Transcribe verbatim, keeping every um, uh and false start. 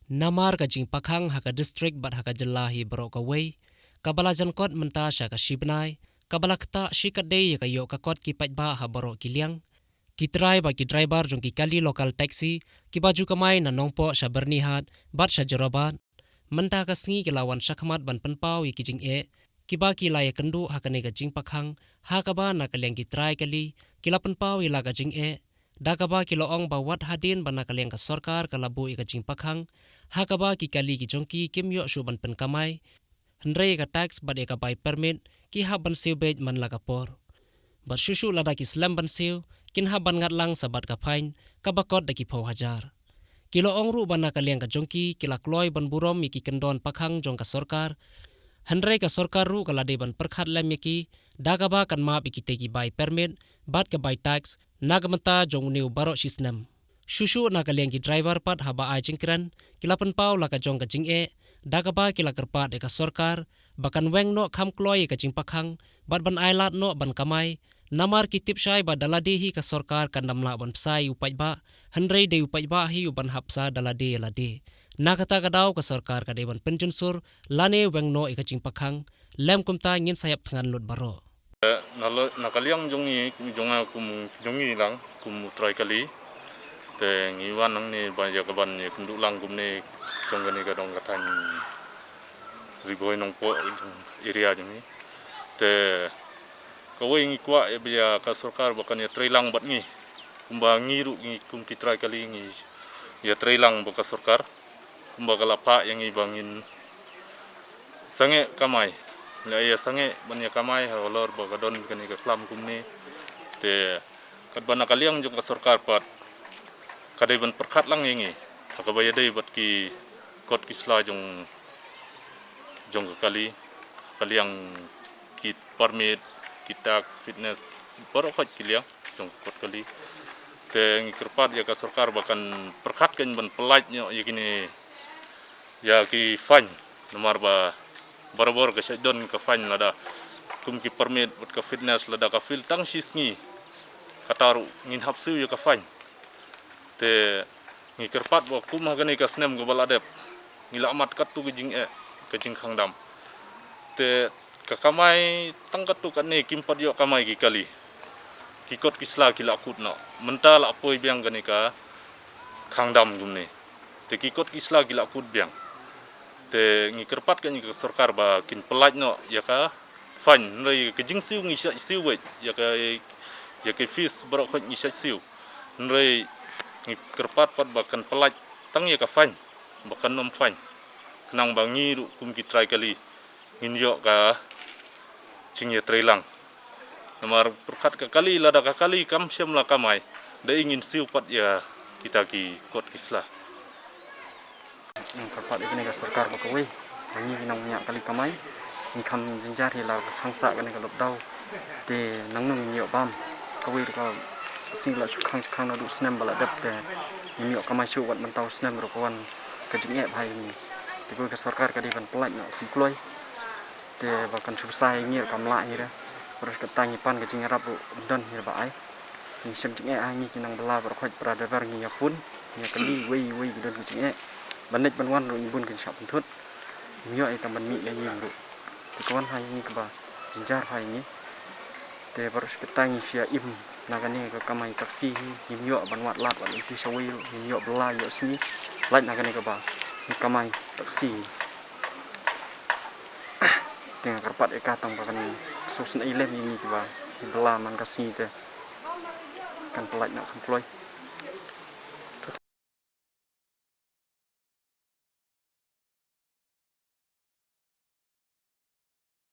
Namar ka jingpakhang ha ka district bad ha ka jylla hi baroh kawei, kaba la jan kot mynta sha ka shi bnai, kaba la ktah shikatdei ïa ka ïoh ka kot ki paidbah ha baroh ki liang, ki trai bad ki driver jong ki kali local taxi, kiba ju kamai na Nongpoh sha Byrnihat bad sha Jorabat, mynta ka sngi ki la wan shakhmat ban pynpaw ïa ki jingeh kiba ki la ïakynduh ha kane ka jingpakhang, ha kaba na ka liang ki trai kali ki la pynpaw ïa la ka jingeh, da kaba ki la ong ba wat hadien ba na ka liang ka sorkar ka la buh ïa ka jingpakhang, ha kaba ki kali ki jong ki kim ïoh shuh ban pynkamai, hynrei ïa ka tax bad ïa ka bai permit ki hap ban siew beit man la ka por. Bad shuh shuh lada ki slem ban siew, kin hap ban ngat lang sa bad ka fine kaba kot da ki phew hajar. Ki la ong ruh ba na ka liang ka jong ki, ki la kloi ban burom ïa ki kyndon pakhang jong ka sorkar, hynrei ka sorkar ruh ka la dei ban pyrkhat lem ïa ki, da kaba kan map ïa kitei ki bai permit bad ka bai tax na ka bynta jong une u baroh shi snem. Shuh shuh na ka liang ki driver pat, haba ai jingkren, ki la pynpaw la ka jong ka jingeh, da kaba ki la kyrpad ïa ka sorkar ba kan weng noh kham kloi ïa ka jingpakhang bad ban ai lad noh ban kamai, namar ki tip shai ba da lade hi ka sorkar kan ym lah ban bsa ïa u paidbah, hynrei dei u paidbah hi u ban hap bsa da lade ïa lade. Na kata ka daw ka sorkar ka dei ban pynjynsur lane weng noh ïa ka jingpakhang, lym kumta ngin sa ïap thngan lut baroh. Na lo-, na ka liang jong ngi, jong nga kum, jong ngi lang kum u trai kali. Te ngi wan hangne ba ïa ka ban ïakynduh lang kumne jong kane ka dong ka thaiñ Ri Bhoi Nongpoh jong area jong ngi. Te kawei ngi kwah ïa ba ïa ka sorkar ba kan ïatrei lang bad ngi. Kumba ngi ruh ngi kum ki trai kali ngi ïatrei lang bad ka sorkar. Kumba ka la phah ïa ngi ba ngin sangeh kamai. La ïa sangeh ban ïa kamai halor ba ka don kane ka khlam kumne. Te katba na ka liang jong ka sorkar pat ka dei ban pyrkhat lang ïa ngi ha kaba ïadei bad ki kot ki sla jong, jong ka kali, ka liang ki permit, ki tax, fitness, baroh khoit ki liang jong ka kot kali. Te ngi kyrpad ïa ka sorkar ba kan pyrkhat kan ban pyllait noh ïa kine, ïa ki fine, namar ba barabor ka shait don ka fine lada kum ki permit bad ka fitness lada ka fail tang shi sngi, kata ruh ngin hap siew ïa ka fine. Te ngi kyrpad ba kum ha kane ka snem kaba la dep, ngi la mad katto ka jingeh, ka jingkhang dam. Te ka kamai tang katto katne kim pat ïoh kamai ki kali. Ki kot ki sla ki la kut noh. Mynta la poi biang kane ka khang dam kumne. Te ki kot ki sla ki la kut biang. Te ngi kyrpad ka ngi ka sorkar ba kin pyllait noh ïa ka fine, hynrei ka jingsiew ngi shait siew wei, ïa ka, ïa ka fees baroh khoit ngi shait siew. Hynrei ngi kyrpad pat ba kan pyllait tang ïa ka fine, ba kan ym fine. Khnang ba ngi ruh kum ki trai kali ngin ïoh ka jingïatreilang. Namar pyrkhat ka kali, lada ka kali kam shym la kamai, da i ngin siew pat ïa kita ki kot ki sla. Ngi kyrpad ïa kane ka sorkar ba kawei, ba ngi ki nongñiah kali kamai, ngi kham jynjar hi la ka khang sah kane ka lockdown. Te nangno ngin ïoh bam, kawei ruh ka sngi la shu khang, khang naduh snem ba la dep te ngim ïoh kamai shuh, wat mynta u snem ruh ka wan ka jingeh bha ïa ngi. Te kawei ka sorkar ka dei ban pyllait noh kham kloi. Te ba kan shu bsa ïa ngi ruh kam lah hi re. Baroh kata ngi pan ka jingïarap ruh ym don hi re ba ai. Ngi shem jingeh ha ngi ki nongbylla baroh khoit, para driver ngi ïa phone, ngi ïa kylli wei wei ki don ki jingeh. Ban leit ban wan ruh ngi bun kin shah pynthut. Ngim ïoh ei tang ban mih ïa ïing ruh. Te ka wan ha ïa ngi kaba jynjar ha ïa ngi. Te baroh shi katta ngi shu ïa im na kane ka kamai taxi hi, ngim ïoh ban wad lad wad lynti shawei ruh, ngim ïoh bylla ïoh sngi. Lait na kane kaba ngi kamai taxi hi. Te nga kyrpad ïa ka tang ba kan sngewsynei lem ïa ngi kiba ngi bylla man ka sngi te kan pyllait noh kham kloi.